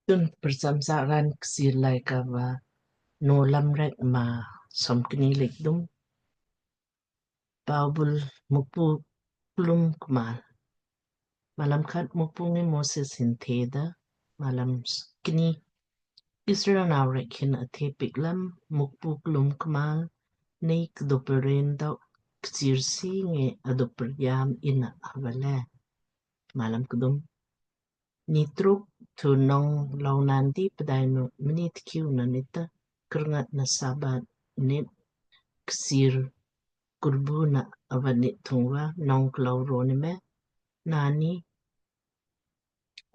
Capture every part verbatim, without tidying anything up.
Tun prcham sa raan Kchiir Laaika va Nowlamrek maa somkni lei kdum. Paubul Mukpu klum kmal. Malam khat. Mukpu ngi Moses hin theda, malam kni. Israel nau rek hin athe piik lam, Mukpu klum kmal, nei kdo peren dau kchiir si ngi ado perjam inna avale. Malam kdum. Ni truk thu nong lou nandi pdainu mnit kiu na nita kerngat na Sabat nit kchiir kurbu na ava nit thungva nong klou roni me nani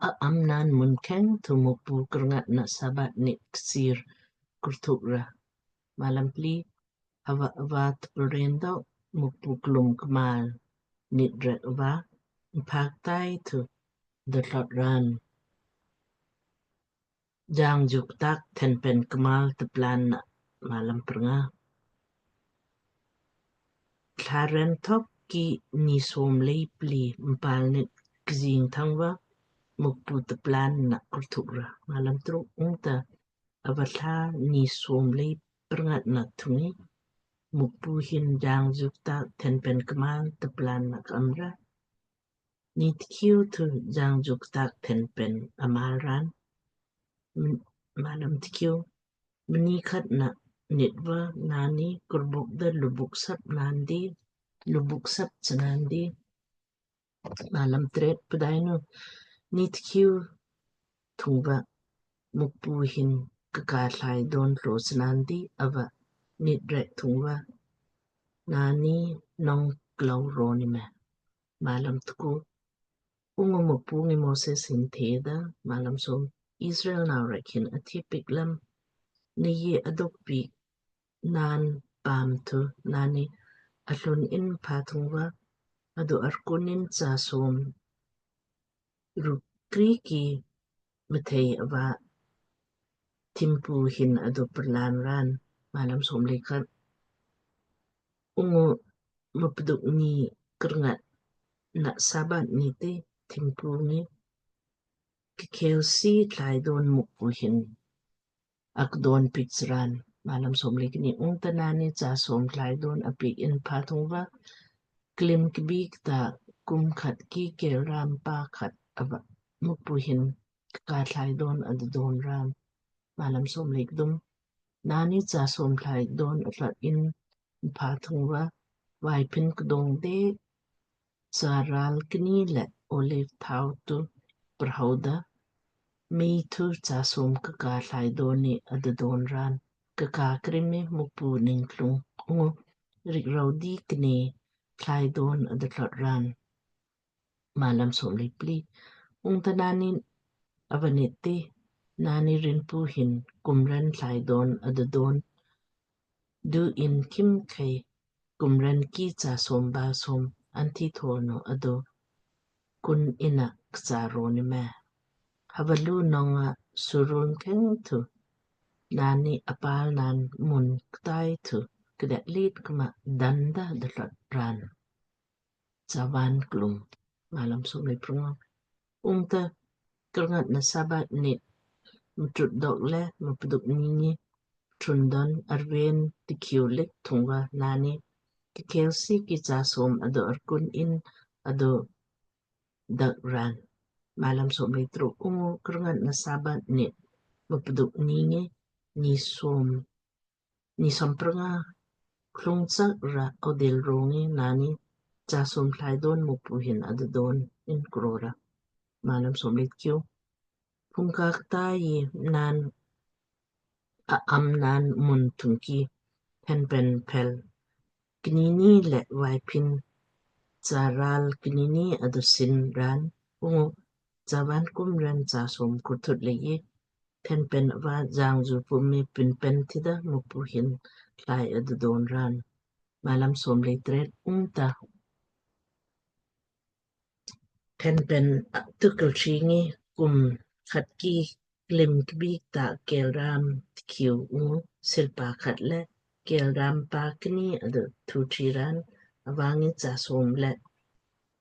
a am naan mun kheng thu Mukpu kerngat na Sabat nit kchiir kurthuk ra. Malam pli. Hava ava tpren dau Mukpu klum kmal nit rek ava mphaak tai thu dothlot raan. Jang juk tak thenpen kmal tplan na. Malam prnga. Thlaren thok ki ni som lei pli mpal nit kjing thangva Mukpu tplan na kurthuk ra. Malam truk. Ungta ava thla ni som lei prngat na thungi Mukpu hin jang juk tak thenpen kmal tplan na kamra. Ni tkiu thu jang juk tak thenpen amal raan. Malam tkiu. Mni khat na nit va nani kurbuk da lubuk sap nandi, lubuk sap chnandi. Malam tret. Pdainu ni tkiu thungva Mukpu hin kaka thlai don tlo chnandi ava nit rek thungva nani nong klou roni me. Malam tku. Ungu Mukpu ngi Moses hin theda, malam som. Israel nau rek hin athe piik lam, nei adok piik naan paam thu nani alun in pha thungva ado arkun in cha som rukri ki mthei ava thimpu hin ado perlan raan. Malam som lei khat. Ungu mupduk ni kerngat na Sabat nit te thimpu ngi kkel si thlai don Mukpu hin akdon piik chraan. Malam som lei kni. Ungta nani cha som thlai don apiik in pha thungva klim kbik ta kum khat ki kel ram pa khat ava Mukpu hin kaka thlai don adodon raan. Malam som lei kdum. Nani cha som thlai don athlot in pha thungva vaipin kdong de charal kni le olive thau thu prhauda mei thu cha som kaka thlai don ni adodon raan. Kaka krimi Mukpu ningklung ungu rik rau di kni thlai don adothlot raan. Malam som lei pli. Ungta nani ava nit te nani rinpu hin kumren thlai don adodon du in khimkhei kumren ki cha som ba som anthi thol no ado kun inna kcha roni me. Hava lu nonga surun kheng thu nani apal naan mun ktai thu kdet lit kma danda dothlot raan. Chavan klum. Malam som lei prnga. Ungta kerngat na Sabat nit mtrut dok le mupduk ni ngi trundon arven tkiu lik thungva nani kkel si ki cha som ado arkun in ado dak raan. Malam som lei truk. Ungu kerngat na Sabat nit mupduk ni ngi ni som ni som prnga klung chak ra audil rongi nani cha som thlai don Mukpu hin adodon in krora. Malam som lei tkiu. Phungka ktai naan a am naan mun thungki thenpen phel knini le vaipin charal knini adosin raan ungu chavan kumren cha som kurthut leiyi thenpen ava jangju pum mi pinpen tida Mukpu hin thlai adodon raan. Malam som lei tret. Ungta thenpen tukul tringi kum khat ki klim kbik ta kelram tkiu ungu silpa khat le kelram pa kni ado thu tri raan avangi cha som le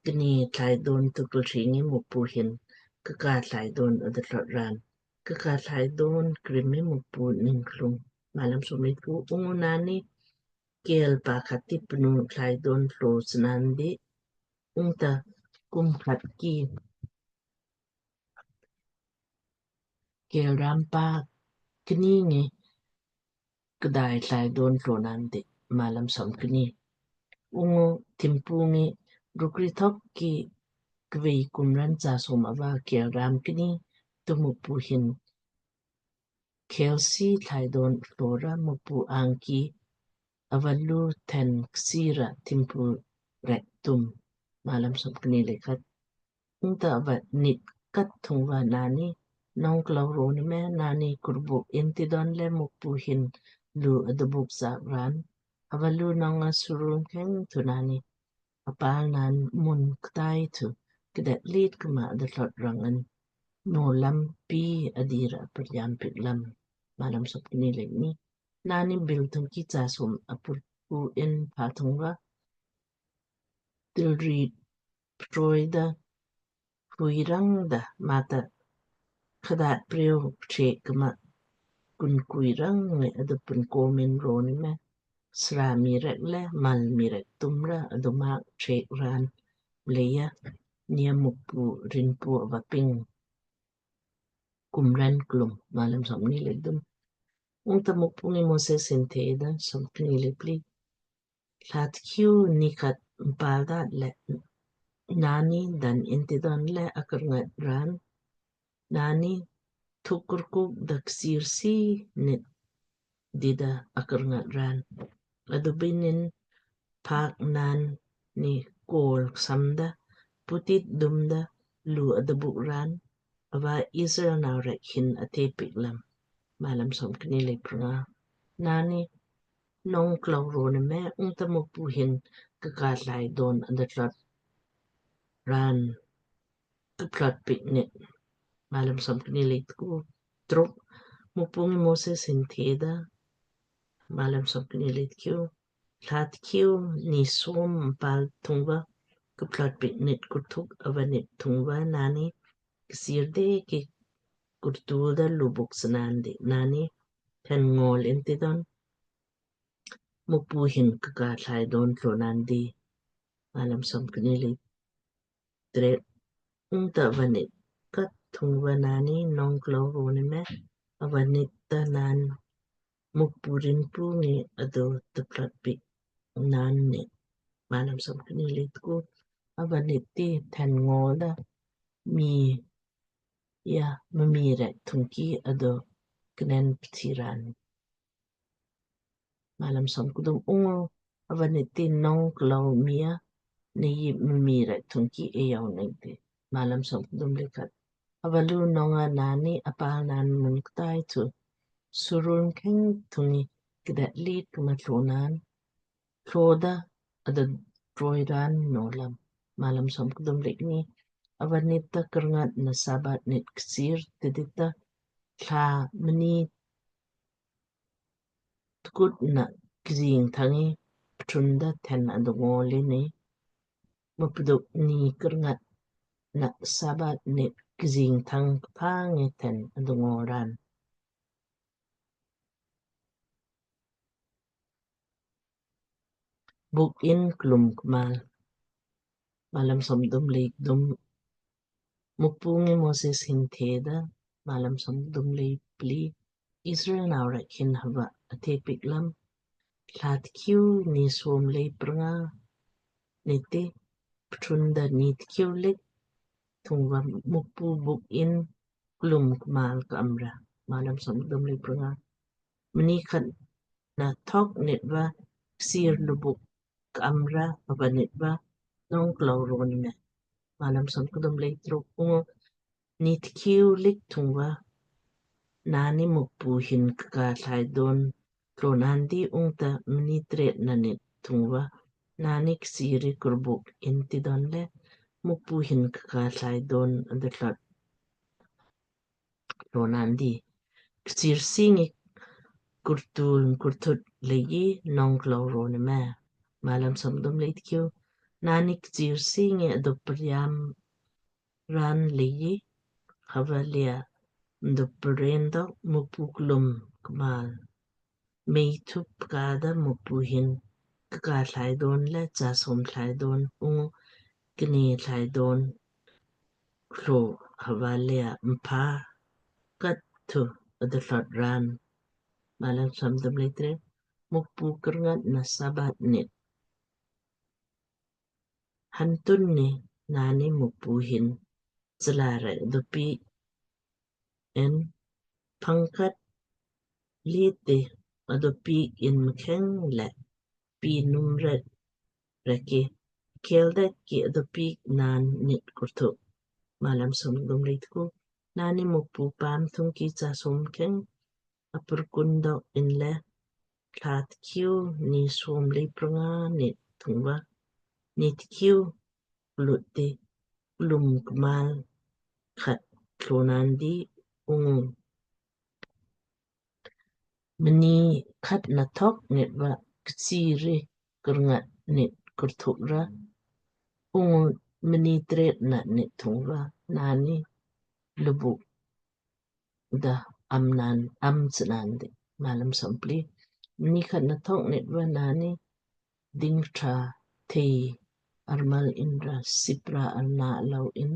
kni thlai don tukul tringi Mukpu hin kaka thlai don adothlot raan. kaka thlai don krimi Mukpu ningklung. Malam som lei tku. Ungu naanni kel pa khat ti pnu thlai don tlo snandi, ungta kum khat ki kel ram pa kni ngi kdai thlai don tlo nandi. Malam som kni. Ungu thimpu ngi rukri thok ki kvei kumran cha som ava kel ram kni tu Mukpu hin kelsi thlai don tlo ra Mukpu angki ava lu then ksira thimpu rek tum. Malam som kni lei khat. Ungta ava nit kat thung va naanni nong klau ro ni me, naanni kurbuk inti don le Mukpu hin lu adubuk sak ran. Ava lu nong a surun kheng thu naanni apal naan mun ktai thu kdet lit kma da thlot rang an no lam pi adira pariam pik lam. Malam som kni lei kni. Naanni bil thung ki cha som apur pu in pa thung va tilri proi da hui rang da mata khadat preo pche kma kun kui rang ngi adu pun komin ro ni me, sra mii rek le mal mii rek tumra adu mak pche ran leija nia Mukpu rinpu ava ping kumran klum. Malam som kni lei kdum. Ungta Mukpu ngi Moses hin theda, som kni lei pli. Tlat kiu ni khat mpal dat le naanni dan inti don le akar ngat ran. Naanni thukur kuk da ksir si nit dida akar ngat ran. Adu binin pak naan ni kol ksamda putit dumda lu adabuk ran. Ava Israel nau rek hin athe pik lam. Malam som kni lei pranga. Naanni nong klau ro ni me, ungta Mukpu hin kaka thlai don adatlot ran kaplot pik nit. Malam som kni lei tku. Truk. Mukpu ngi Moses hin theda. Malam som kni lei tkiu. Tlat kiu ni som mpal thung va kaplot pik nit kurthuk ava nit thung va naanni ksir de ki kurtul da lubuk snandi. Naanni then ngol inti don Mukpu hin kaka thlai don tlo nandi. Malam som kni lei tret. Ungta ava nit kat thung va naanni nong klau ro ni me, ava nit ta naan Mukpu rinpu ngi adu taplot pik naan ni. Malam som kni lei tku. Ava nit ti then ngol da mii ya mii rek thung ki adu knen pthi ran. Malam som kdum. Ungu ava nit ti nong klau mii ya nei mii rek thung ki eyau nei ti. Malam som kdum lei khat. Ava lu nong a naanni apal naan mun ktai thu surun kheng thung ngi kdet lit kma tlo naan tlo da ada troi ran no lam. Malam som kdum lei kni. Ava nit ta karngat na Sabat nit ksir tidit ta thla mani tkut na kjing thang ngi pthun da then adu ngol ini. Mupduk ni karngat na Sabat nit kjing thang kpha ngi then adu ngol ran. Buk in klum kmal. Malam som kdum lei kdum. Mukpu ngi Moses hin theda. Malam som kdum lei pli. Israel nau rek hin hava athe pik lam. Tlat kiu ni som lei pranga nit ti pthun da nit kiu lik thung va Mukpu buk in klum kmal ka amra. Malam som kdum lei pranga. Mani khat na thok nit va ksir lubuk ka amra ava nit va nong klau ro ni me. Malam som kdum lei truk. Ungu nit kiu lik thung va naanni Mukpu hin kaka thlai don tlo nandi. Ungta mani tret na nit thung va naanni ksiri kurbuk inti don le Mukpu hin kaka thlai don adatlot tlo nandi. Ksir si ngi kurtul kurthut leiji nong klau ro ni me. Malam som kdum lei tkiu. Naanni ksir si ngi adu priam ran leiji hava lia mdo pren dok Mukpu klum kmal mei thup kada Mukpu hin kaka thlai don le chasom thlai don ungu kni thlai don klo hava lea mpha kat thu adothlot ran. Malam somdum le tret. Mukpu kerngat na Sabat nit. Hantun ni nani Mukpu hin chla rek dopi en pangkat liti adopi in mkheng le pi num rek reki keldet ki adopi nan nit kurthu. Malam somdum le tku. Nani Mukpu paam thung ki chasom kheng apurkun dok inle thla tkiu ni som le pranga nit thungva ni tkiu luti klum kmal khat tlo nandi ungu mni khat na thok nit va kchiri kerngat nit kurthuk ra ungu mni tret na nit thungva nani lubuk da am nan am chnandi. Malam sompli. Mni khat na thok nit va nani ding tra thei armal inra sipra arna lau in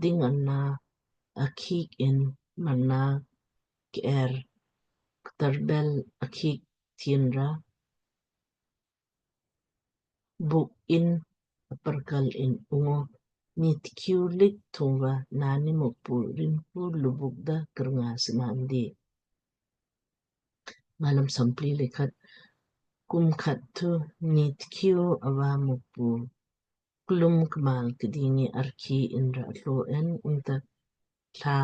ding arna akhik in marna ker ktarbel akhik thinra buk in aparkal in ungu ni tkiu lik thungva nani Mukpu rinpu lubuk da kernga sinandi. Malam sompli le khat. Kum khat thu ni tkiu ava Mukpu klum kmal kdingi arki inra lo en unta thla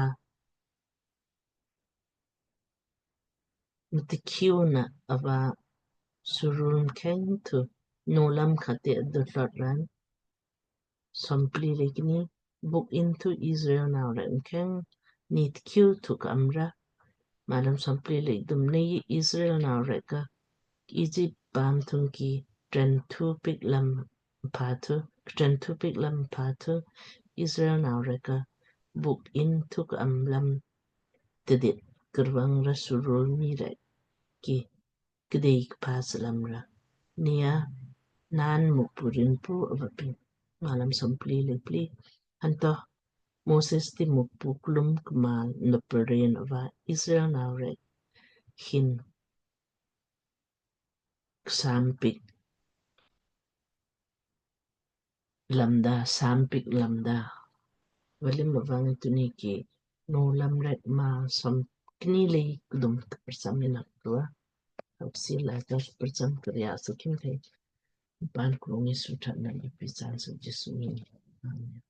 mtikhiu na ava surul mkheng thu nolam khate adothlot ran. Sompli le kni. Buk in thu Israel nau rek mkheng ni tkiu thu ka amra. Malam sompli le dum nei Israel nau rek ka Egypt paam thung ki tren thu piik lam pha thu tren thu piik lam pha thu Israel nau rek ka buk in thu ka am lam tidit kurvang ra surul mii rek ki kdei kpa slam ra. Nia naan Mukpu rinpu ava ping. Malam sompli le pli. Hanto Moses ti Mukpu klum kmal nupren ava Israel nau rek hin ksam piik lamda, sam piik lamda. Valim avang tuni ki nolam rek ma som kni le kdum kprcham inak tua. Hapsi la ka kprcham kriya sukim thei. Pan krungi suthat na ipi san su Jisu min. Amen.